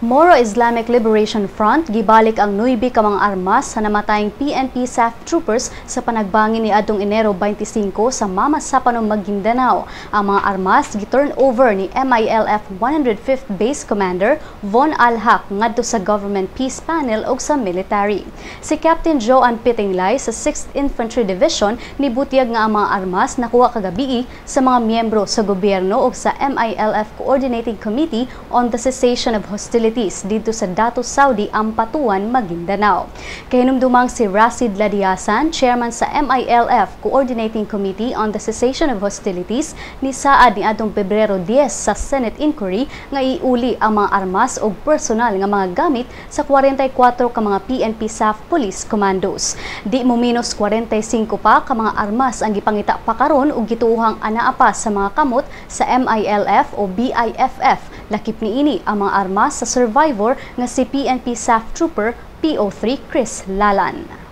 Moro Islamic Liberation Front gibalik ang 9 ka mga armas sa namatayng PNP SAF troopers sa panagbangin ni adtong Enero 25 sa Mamasapano, Maguindanao. Ang mga armas gi-turn over ni MILF 105th Base Commander Von Alhak ngadto sa Government Peace Panel ug sa military. Si Captain Joan Pitinglay sa 6th Infantry Division nibutyag nga ang mga armas nakuha kagabii sa mga miyembro sa gobyerno ug sa MILF Coordinating Committee on the Cessation of Hostilities didto sa Datu Saudi, Ampatuan, Maguindanao. Kahinumdumang si Rasid Ladiasan, chairman sa MILF Coordinating Committee on the Cessation of Hostilities, nisaad ni adtong Pebrero 10 sa Senate inquiry nga iuli ang mga armas o personal nga mga gamit sa 44 ka mga PNP SAF Police Commandos. Di mo minus 45 pa ka mga armas ang gipangita pa karon ug gituohang anaa pa sa mga kamot sa MILF o BIFF. Lakip niini ang mga armas sa survivor nga si PNP SAF Trooper PO3 Chris Lalan.